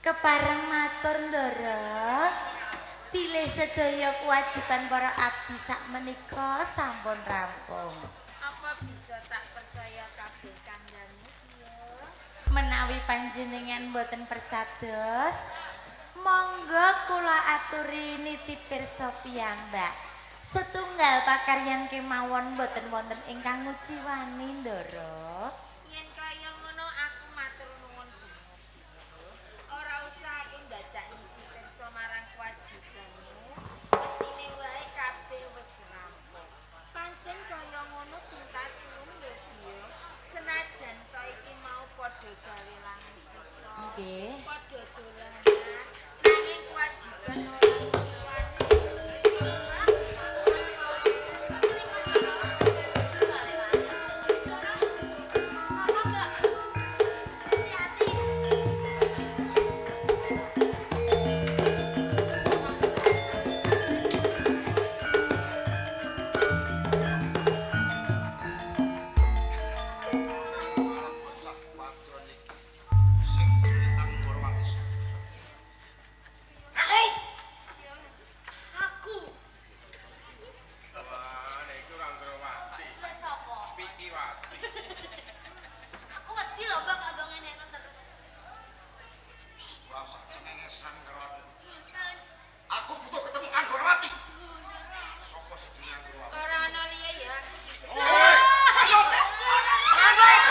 Kepareng matur Ndara. Bilih sedaya kewajiban para abdi sakmenika sampun rampung. Apa bisa tak percaya kabeh kandhanmu, Biyo? Menawi panjenengan mboten percados, monggo kula aturi niti pirsa piyambak. Setunggal pakaryan kemawon mboten wonten ingkang nguciwani, Ndara. Yen kaya ngono aku matur nuwun banget, Biyo. Ora usah aku ndadak niti pirsa marang kewajibanmu. Mestine wae kabeh wis rampung. Pancen kaya ngono sing tak suwun lho, Biyo. Senajan to iki mau padha gawe langsuka. Nggih. Padha dolanan, nanging kewajiban ora nguciwani. Arep bocah wadon iki sing jenenge Anggorawati. Aku. Aku. Wah, nek iku ora Anggorawati. Wes sapa? Pikiwati. Aku wedi lho Mbak abang ngene terus. Ora usah cengengesan karo aku. Aku butuh ketemu Anggorawati. Sopo sing jenenge Anggorawati? Ora ana liya ya aku sing Oi, manut. Manut.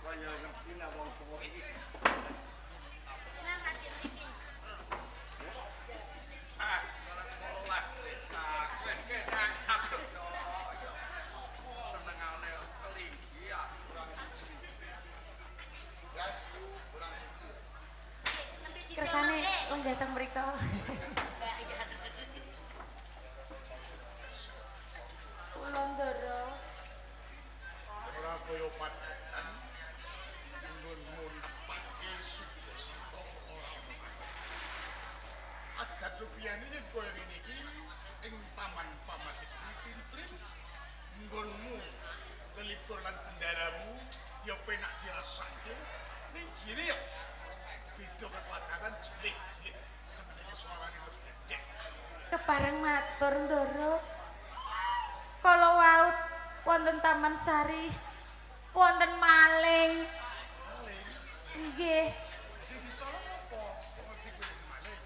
Kaya ngerti nek wong tuwa iki. Gas, kurang siji. Kersane lenggah teng mriko. Kula Ndara. Ora kaya padanan nggonmu nepake subasita kok ora ono. Adat rupiyane yen kaya ngene iki ing taman pamatiku tintrim nggonmu lelipur lan bendaramu ya penak dirasake ning kene ya beda kepadanan jelih-jelih semenenge suarane mledek. Kepareng matur Ndara. Kala wau wonten Taman Sari wonten maling. Maling Nggih, sing dicolong apa? Kok ngerti kuwi maling?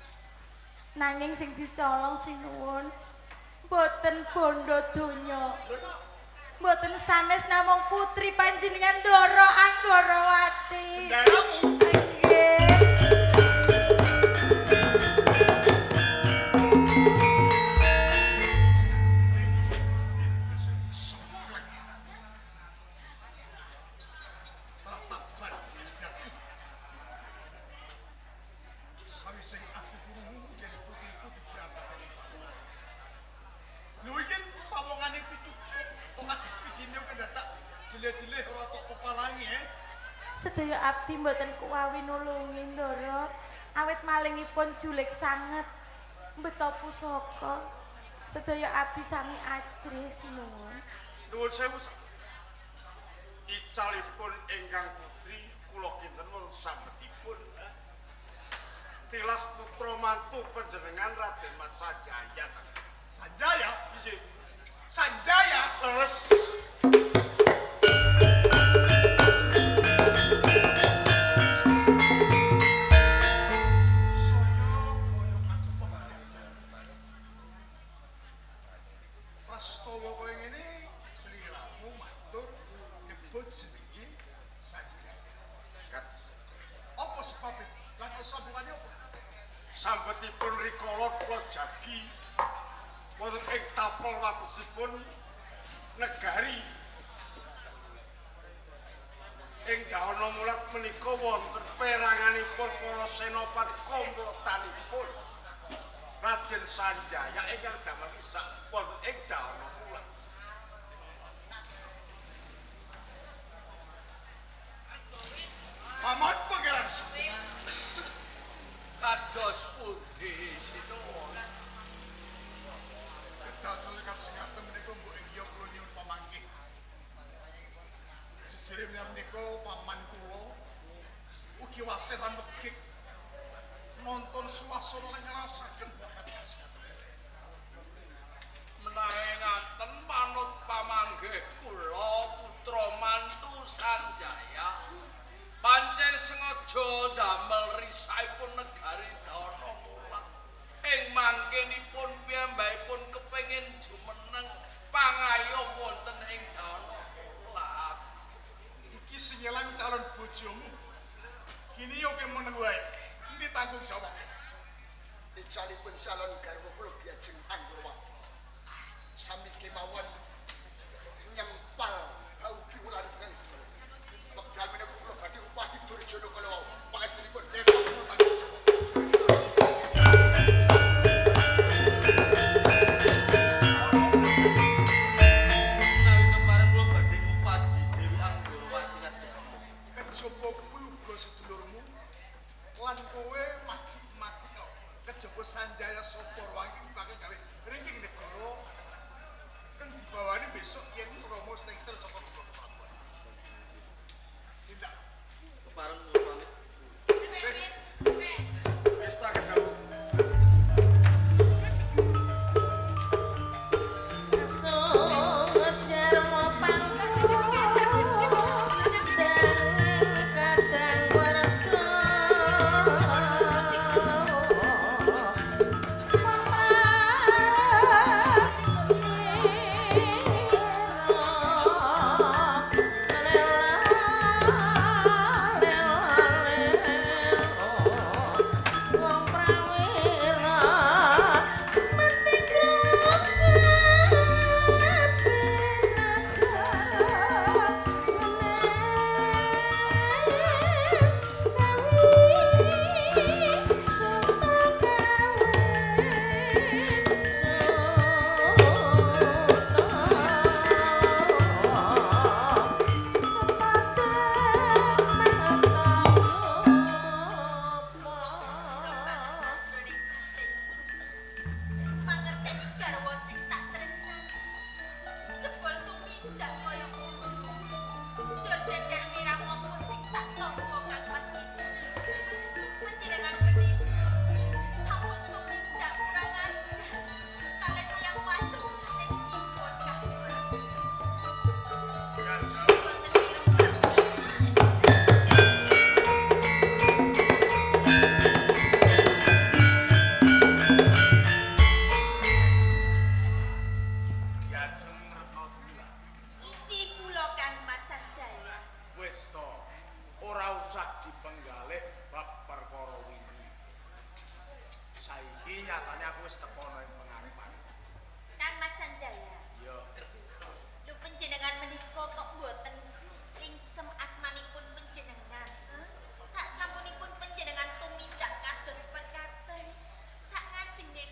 Nanging sing dicolong sinuwun mboten bondo donya. Mboten sanes namung putri panjenengan Ndara Anggorawati. Bendaramu Nggih. Sawise aku krungu jare putriku diberangkatake pawongan. Lho yen pawongane kuwi cukup tok adep kene dadak jeleh-jeleh ora tok pepalangi eh. Sedaya abdi mboten kuwawi nulungi Ndara. Awit malingipun julik sanget mbeta pusaka. Sedaya abdi sami ajrih sinuwun. Nuwun sewu. Icalipun ingkang putri kula kinten sambetipun tilas putra mantu panjenengan Raden Mas Sanjaya. Sanjaya? Nggih. Sanjaya leres. Saya kaya kakepek jajan. Prastawa kaya ngene sliramu matur nyebut jenenge Sanjaya. sebabe? Lan sambungane apa? Sambetipun rikala kula jagi wonten ing tapel watesipun negari ing Dahana Mulat menika wonten peranganipun para senopati komplotanipun Raden Sanjaya ingkang damel risak wonten ing Dahana Mulat. Paman Pangeran Sukma kados pundi sinuwun? Kedados kasingaten menika mbok ingya kula nyuwun pamanggih. Jejere menika paman kula ugi wasih lan wegik nonton suasana lan ngrasaken kasingaten. Menawi ngaten manut pamanggih kula putra mantu Sanjaya pancen sengaja damel risaipun negari Dahana Mulat. Ing mangkenipun piyambakipun kepengin jumeneng pangayom wonten ing Dahana Mulat. Iki sing nyelang calon bojomu. Kini yo kowe meneng wae. Endi tanggung jawab? Icalipun calon garwa kula Ki Ageng Anggrawati. Sami kemawon nyempal bau kiwulan dengan wekdal menika kula badhe upati Durjana kala wau. Pangestunipun Ketok tanggung jawab. Menawi kepareng kula badhe ngupadi Dewi Anggrawati kados pundi? Kejaba kuwi uga sedulurmu lan kowe mati-mati kok. Kejaba Sanjaya sapa wangi bakal gawe ringking negara kang dibawani besok yen Rama Srengter saka Kepulauan. Tindak Kepareng kula pamit. Wis tak kedawuh.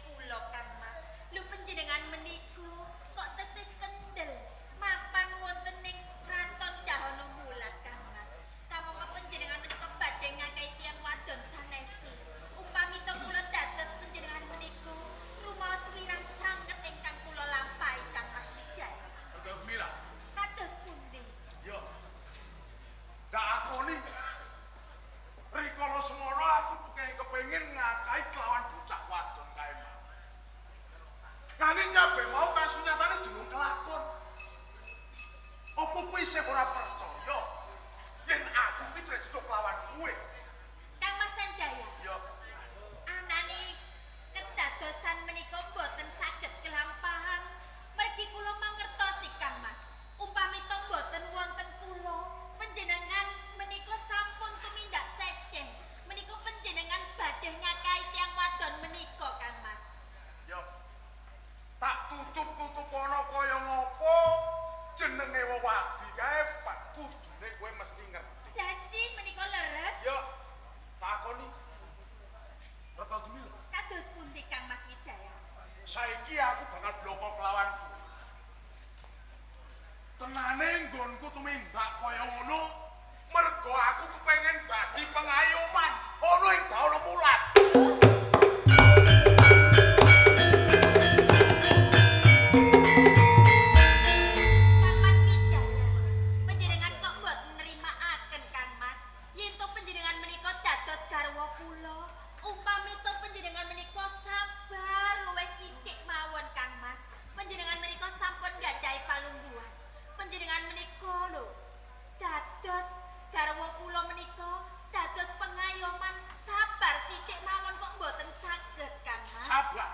Kula Kang Mas. Lho panjenengan meniku kok tesih Nggonku tumindak kaya ngono mergo aku kepengin dadi pengayoman ana ing Dawana Mulat. Kang Mas Wijaya, panjenengan kok mboten nrimakaken Kang Mas? Yen to panjenengan menika dados garwa kula, umpami to panjenengan menika sabar luwih sithik mawon Kang Mas. Panjenengan menika sampun gadhahi palungguhan. Panjenengan menika lho dados garwa kula menika dados pengayoman, sabar sithik mawon kok mboten saged Kang Mas. Sabar.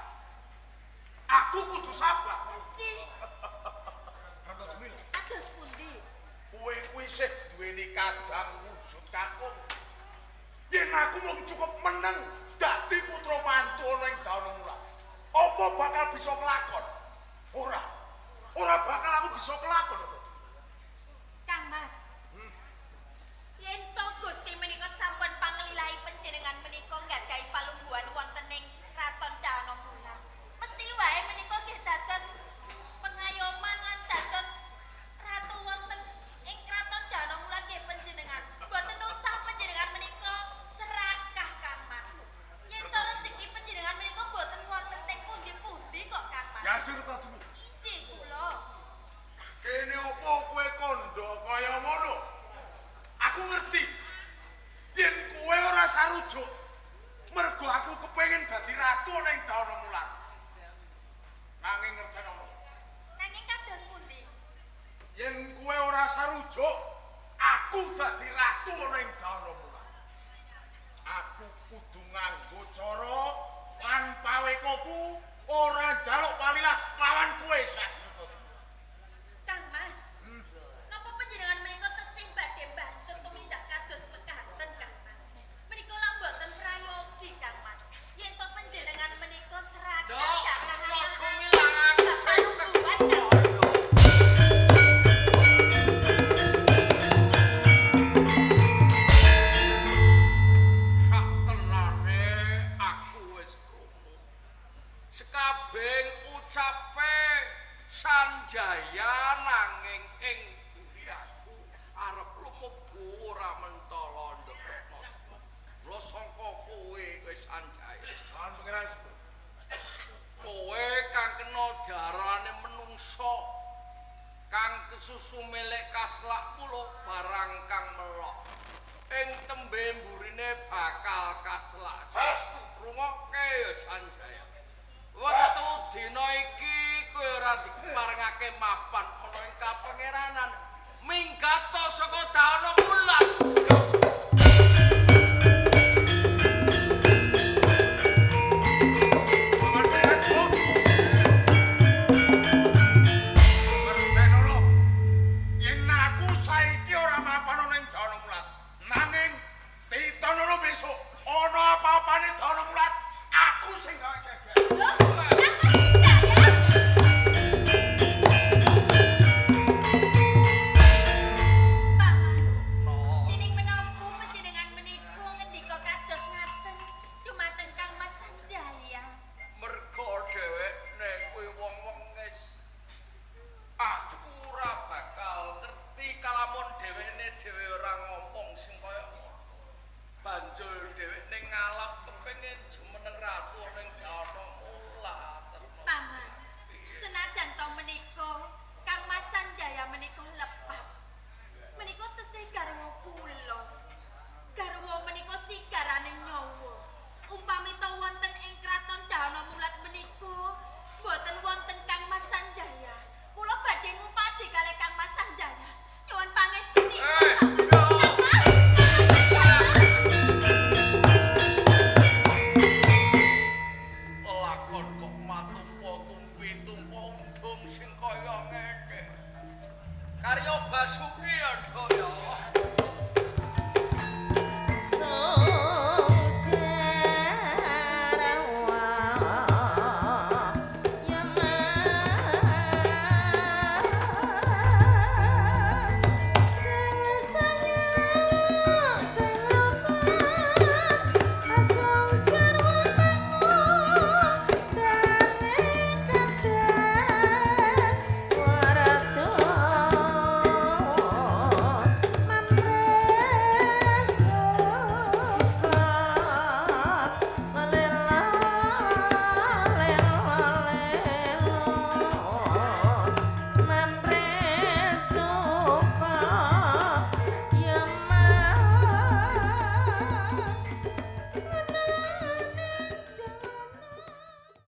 Aku kudu sabar. Encih, Ratu Dumila, kados pundi? kowe kuwi isih duweni kadang wujud kakung. Yen aku mung cukup meneng dadi putra mantu ana ing Dawana Mulat, apa bakal bisa kelakon? Ora. Ora bakal aku bisa kelakon, Ratu. Kang Mas. Yen to Gusti menika sampun panglilahi panjenengan menika nggadahi palungguhan wonten ing Kraton Dahana Mulat. Mesti wae menika nggih dados pengayoman lan dados ratu wonten ing Kraton Dahana Mulat nggih panjenengan. Boten usah panjenengan menika serakah Kang Mas. Yen to rejeki panjenengan menika boten wonten teng pundi-pundi kok Kang Mas. Ya ajur Ratu Dumila. Injih kula. Kene apa kowe kandha kaya ngono? Aku ngerti. Yen kowe ora sarujuk, mergo aku kepengin dadi ratu ana ing Dawana Mulat. Nanging ngertenono, Nanging kados pundi? yen kowe ora sarujuk, aku dadi ratu ana ing Dawana Mulat. Aku kudu nganggo cara lan pawekoku ora njaluk palilah lawan kowe sadurunge. Kang Mas. Napa panjenengan menika tesih badhe mbancut tumindak kados mekaten Kang Mas? Menika lak mboten prayogi Kang Mas. Yen to panjenengan menika serakah Ndok, gak los kumilang aku sing palungguhan Kang Mas. Sak tenane aku wis krungu. Sekabeng ucape Sanjaya nanging ing buri aku arep lumebu ora mentala nduk. Mula sangka kowe kowe Sanjaya. Lawan pengiran sepuh. Kowe kang kena diarani menungsa kang kesusu melek kaslak kula barang kang melok ing tembe mburine bakal kaslak. Rungokke ya Sanjaya, wektu dina iki kowe ora diparengake mapan ana ing kapangeranan, minggato saka Dana Mulat. Paman pengiran sepuh. Ngertenono. Yen aku saiki ora mapan ana ing Dana Mulat, nanging titonono besok ana apa-apane Dana Mulat, aku sing gawe geger. Loh, Kang Mas Wijaya. Paman. Dening menapa panjenengan menika ngendika kados ngaten dumateng Kang Mas Sanjaya? Mergo dhewekne kuwi wong wengis, aku ora bakal ngerti kalamun dhewekne dhewe ora ngomong sing kaya ngono. Banjur dhewekne ngalap kepengin jumeneng ratu ning Dana Mulat. Paman, senajan to menika Kang Mas Sanjaya menika lepat. Menika tesih garwa kula. Garwa menika sigarane nyawa. Umpami to wonten ing kraton Dahana Mulat menika boten wonten Kang Mas Sanjaya. Kula badhe ngupadi kalih Kang Mas Sanjaya. Nyuwun pangestunipun, Eh, Paman. yo. Kang Mas, Kang Mas Sanjaya. Lakon kok matumpa tumpi tumpa undung sing kaya ngene. Karya Basuki ya, Nduk ya.